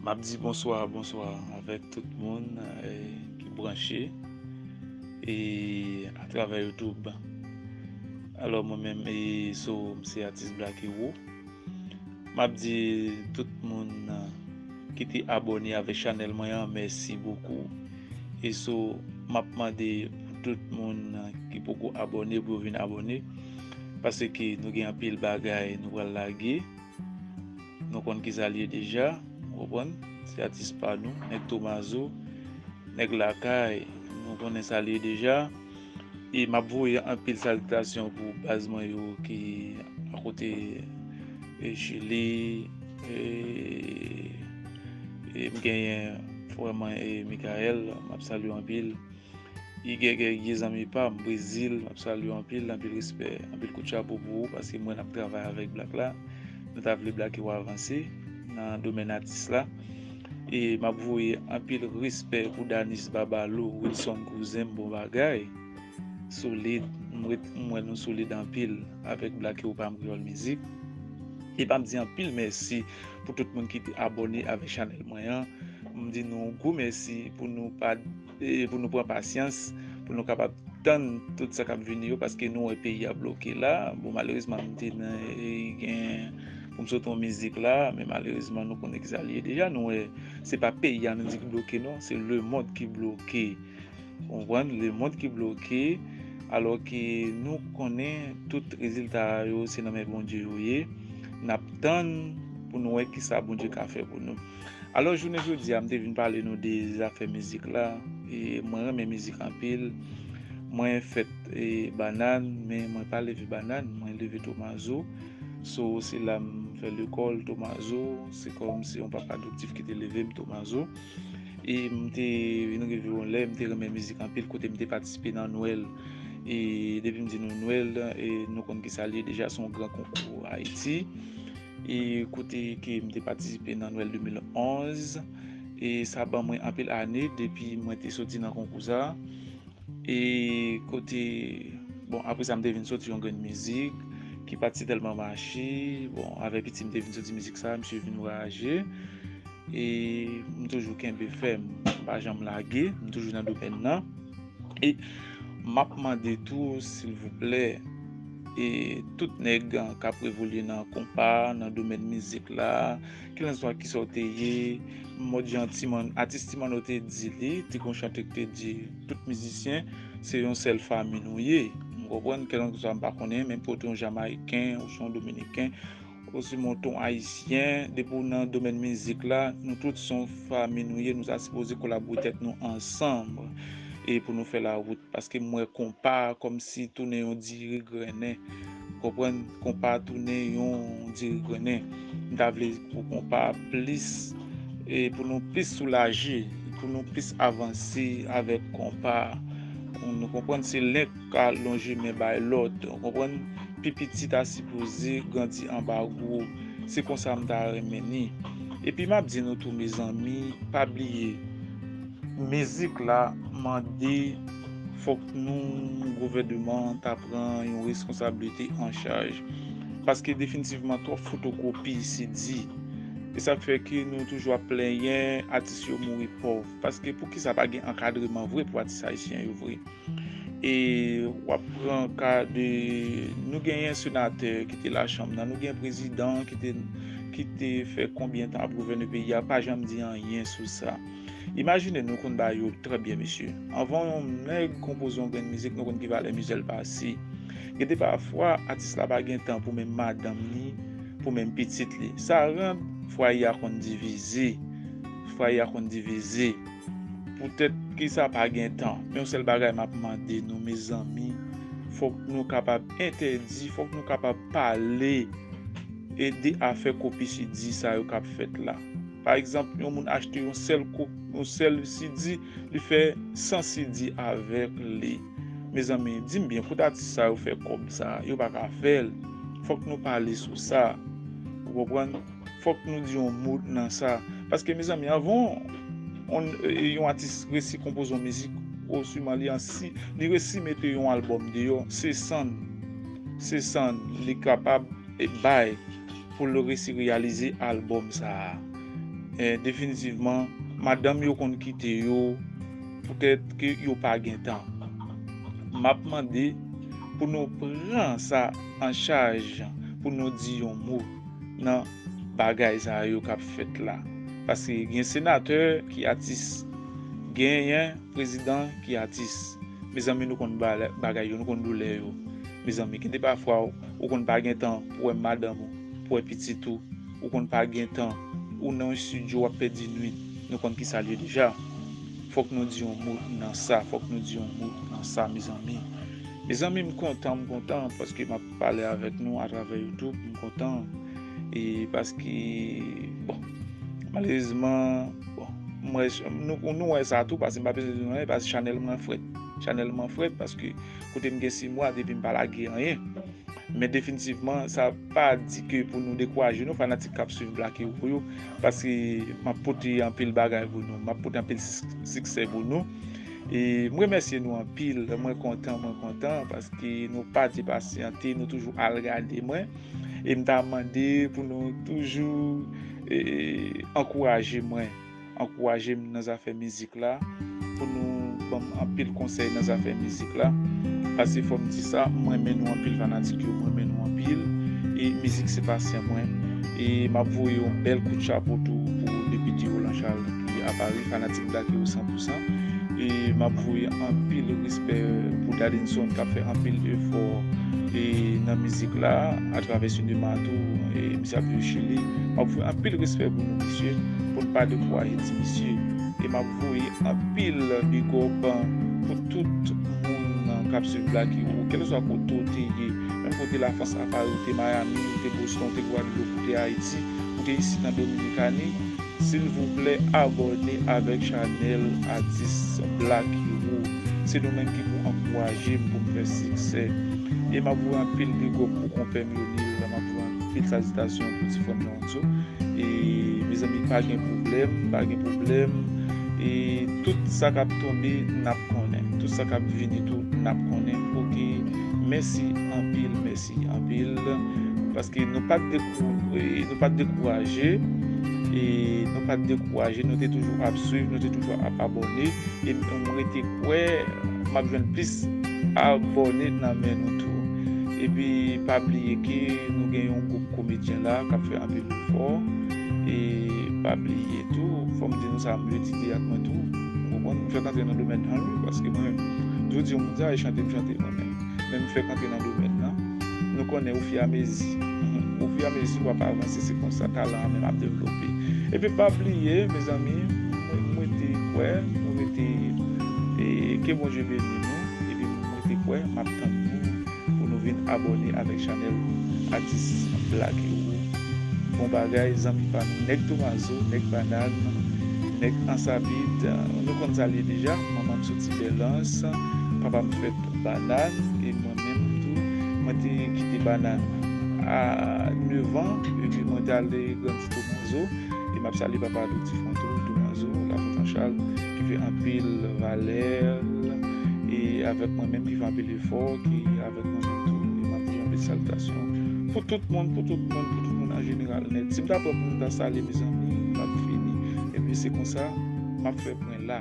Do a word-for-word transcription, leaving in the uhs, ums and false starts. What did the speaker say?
M ap di bonswa, bonswa avèk tout moun eh, ki branche e atravè YouTube. Alò mwen menm e so m se atis Black Hero. M ap di tout moun eh, ki te abòne avèk chanèl mwen an mèsi bokou. E so m ap mande pou tout moun eh, ki poko abòne pou yo vin abòne paske nou gen anpil bagay nou pral lage. Nou konn kisa l ye deja, ou konprann? Se atis pa nou, nèg Tomazo, nèg lakay, nou konnen sa l ye deja. E m ap voye anpil salitasyon pou baz mwen yo ki akote e Chili, e, e m genyen frè mwen e Mikaèl, m ap salye w anpil. Igègè Gye zanmi pa m, Brezil, m ap salye w anpil, anpil respè, anpil kout chapo pou ou, paske m wè n ap travay avèk Black la. Nou ta vle Black Hero avanse nan domèn atis la. E m ap voye anpil respè pou Danis Babalo, Wilson Kouzen m, bon bagay. Solid, m ret, m wè nou solid anpil avèk Black Hero pa m Kreyòl Mizik. E m ap di anpil mèsi pou tout moun ki te abòne avèk chanèl mwen an. M di nou gwo mèsi pou nou pa e pou nou pran pasyans, pou nou kapab tann tout sa k ap vini yo, paske nou wè peyi a bloke la. Bon, malerezman, m te nan e, gen pou m sot yon mizik la, men malerezman, nou konnen ki sa l ye deja. Nou wè, se pa peyi a nou di ki bloke, non, se lemonn ki bloke. Ou konprann? Lemonn ki bloke, alò ke nou konnen tout rezilta yo se nan men Bondye yo ye. N ap tann pou nou wè kisa Bondye ka fè pou nou. Alò, jounen jodi a, m te vin pale nou de zafè mizik la. E mwen renmen mizik anpil. Mwen fèt e, Bannann, men mwen pa leve Bannann, mwen leve Tomazo. So, se la m fè lekòl Tomazo. Se kòm se yon papa adoptif ki te leve m Tomazo. E m te vin rive yon lè, m te renmen mizik anpil, kote m te patisipe nan Nwèl. E depi m di nou Nwèl, e nou konn ki sa l ye deja, se yon gran konkou Ayiti. E kote ke m te patisipe nan Nwèl de mil onz. E sa ban mwen anpil ane depi mwen te soti nan konkou sa. E kote, bon, apre sa, m te vin soti yon grenn mizik ki pa t si tèlman mache. Bon, avè piti, m te vin soti mizik sa, misye vin vwayaje. E m toujou kenbe fèm, m pa janm lage, m toujou nan domèn nan. E m ap mande tou, silvouplè, e tout nèg k ap evolye nan konpa, nan domèn mizik la, kèlkanswa kisa w te ye, mòd jan Timanno, atis Timanno te di li, te gon chante ki te di, tout mizisyen, se yon sèl fanmi nou ye. M konprann, kèlkanswa m pa konnen, menm pou w te yon Jamayiken, ou se yon Dominiken, ou se yon Ayisyen, depi w nan domèn mizik la, nou tout se yon fanmi nou ye, nou ta sipoze kolabore tèt nou ansanm e pou nou fè lawout. Paske m wè konpa a kòmsi tounen yon diri grennen. Konprann? Konpa a tounen yon diri grennen. M ta vle pou konpa a plis, e pou nou plis soulaje, pou nou plis avanse avèk konpa a. Nou konprann se len k ka lonje men bay lòt. Ou konprann? Pi piti ta sipoze grandi anba gwo. Se konsa m ta renmen ni. Epi m ap di nou tou, mezanmi, pa bliye, mizik la mande fòk nou, gouvènman an, ta pran yon reskonsablite an chaj. Paske definitivman, twòp fotokopi, C D. E sa k fè ke nou toujou ap plenyen atis yo mouri pòv. Paske poukisa pa gen ankadreman vre pou atis ayisyen yo vre? E w ap pran ka de, nou genyen senatè ki te lachanm nan, nou gen prezidan ki te, ki te fè konbyen tan ap gouvène peyi a, pa janm di anyen sou sa. Imajine nou konn ba yo trè byen, mesye. Anvan yon nèg konpoze yon grenn mizik, nou konn ki valè mize l pase. Gen de pafwa, atis la pa gen tan pou menm madanm li, pou menm pitit li. Sa rann fwaye a konn divize. Fwaye a konn divize. Poutèt ki sa pa gen tan. Men yon sèl bagay m ap mande nou, mezanmi, fòk nou kapab entèdi, fòk nou kapab pale e de afè kopi C D sa yo k ap fèt la. Pa egzanp, yon moun achte yon sèl ko-, yon sèl C D, li fè san C D avèk li. Mezanmi, di m byen, kote atis sa yo fè kòb sa? Yo pa ka fè l. Fòk nou pale sou sa. Ou konprann? Fòk nou di yon mo nan sa. Paske, mezanmi, anvan yon, yon atis resi konpoze yon mizik, oswiman li ansi, li resi mete yon albòm deyò, se sann, se sann li kapab e bay pou l resi reyalize albòm sa a. eh, definitivman, madanm yo konn kite yo poutèt ke yo pa gen tan. M ap mande pou nou pran sa an chaj, pou nou di yon mo nan bagay sa yo k ap fèt la. Paske gen senatè ki atis, genyen prezidan ki atis. Mezanmi, nou konn bagay yo, nou konn doulè yo. Mezanmi, gen de pafwa ou konn pa gen tan pou wè madanm ou, pou wè pitit ou, ou konn pa gen tan, ou nan yon estidyo w ap pèdi nwit, nou konn kisa l ye deja. Fòk nou di yon mo nan sa, fòk nou di yon mo nan sa, mezanmi. Mezanmi, m kontan, m kontan, paske m ap pale avèk nou atravè YouTube, m kontan. E paske, bon, malerezman, bon, m wè, nou, nou wè sa tou, paske m pa bezwen di nou anyen, paske chanèl mwen frèt. Chanèl mwen frèt, paske kote m gen sis mwa depi m pa lage anyen. Men definitivman, sa pa di ke pou nou dekouraje nou, fanatik k ap swiv Black Hero yo, paske m ap pote anpil bagay pou nou, m ap pote anpil sis-, siksè pou nou. E m remèsye nou anpil, mwen kontan, mwen kontan, paske nou pa depasyante, nou toujou al gade mwen. E m ta mande pou nou toujou, e, ankouraje mwen, ankouraje m nan zafè mizik la, pou nou ban m anpil konsèy nan zafè mizik la. Paske fò m di sa, m renmen nou anpil fanatik yo, m renmen nou anpil. E mizik se pasyan mwen. E m ap voye yon bèl kout chapo tou pou Depite Roland Charles ki a Pari, fanatik Black Hero san pou san. E m ap voye anpil respè pou Dadinson k ap fè anpil efò e nan mizik la, atravè sinema tou, e misye ap viv Chili. M ap voye anpil respè pou nou, mesye, pou n pa dekouraje ti mesye. E m ap voye anpil big up pou tout moun k ap swiv Black Hero, kèlkeswa kote w te ye, menm kote Lafrans, a Pari, ou te Miami, ou te Boston, ou te Gwadloup, ou te Ayiti, ou te isit an Dominikani, silvouplè, abòne avèk chanèl atis Black Hero. Se nou menm ki pou ankouraje m pou m fè siksè. E m ap voye anpil big up pou konpè m Yonil, m ap voye anpil salitasyon pou ti frè m Leonzo. E, mezanmi, pa gen pwoblèm, pa gen pwoblèm. E tout sa k ap tonbe, n ap konnen. Tout sa k ap vini tou, n ap konnen. Oke, mèsi anpil, mèsi anpil. Paske nou pa t dekou-, e, nou pa t dekouraje. E nou pa t dekouraje, nou te toujou ap swiv, nou te toujou ap abòne. E m rete kwè m ap jwenn plis abòne nan men nou tou. Epi pa bliye ke nou gen yon gwoup komedyen la k ap fè anpil efò. E pa bliye tou, fò m di nou sa, m jwe ti teyat mwen tou. Ou konprann, m fèk antre nan domèn nan, wi, paske mwen, jodi a, moun sa, e chante m chante mwen menm. Men m fèk antre nan domèn nan. Nou konnen, ofiramezi, ofiramezi w ap avanse, se konsa talan an menm ap devlope. Epi pa bliye, mezanmi, mwen, mwen te kwè, mwen te, e, ke Bondye beni nou, epi mwen te kwè, m ap tann nou pou nou vin abòne avèk chanèl atis Black Hero. Bon bagay, zanmi pa m, nèg Tomazo, nèg Banàn, nèg Ansabit, nou konn sa l ye deja, manman m soti Bèlans, papa m fèt Banàn, e mwen menm tou, mwen te kite Banàn a nèf an, epi mwen te ale grandi Tomazo, e m ap salye papa Dou Tifon tou, Tomazo, Lafontan Chal, ki fè anpil valè, e avèk mwen menm ki fè anpil efò, ki avèk mwen menm tou, e m ap voye anpil salitasyon pou tout moun, pou tout moun, pou tout moun an jeneral nèt. Si m ta pran pou m ta salye mezanmi, m ap fini. Epi se konsa, m ap fè pwen la.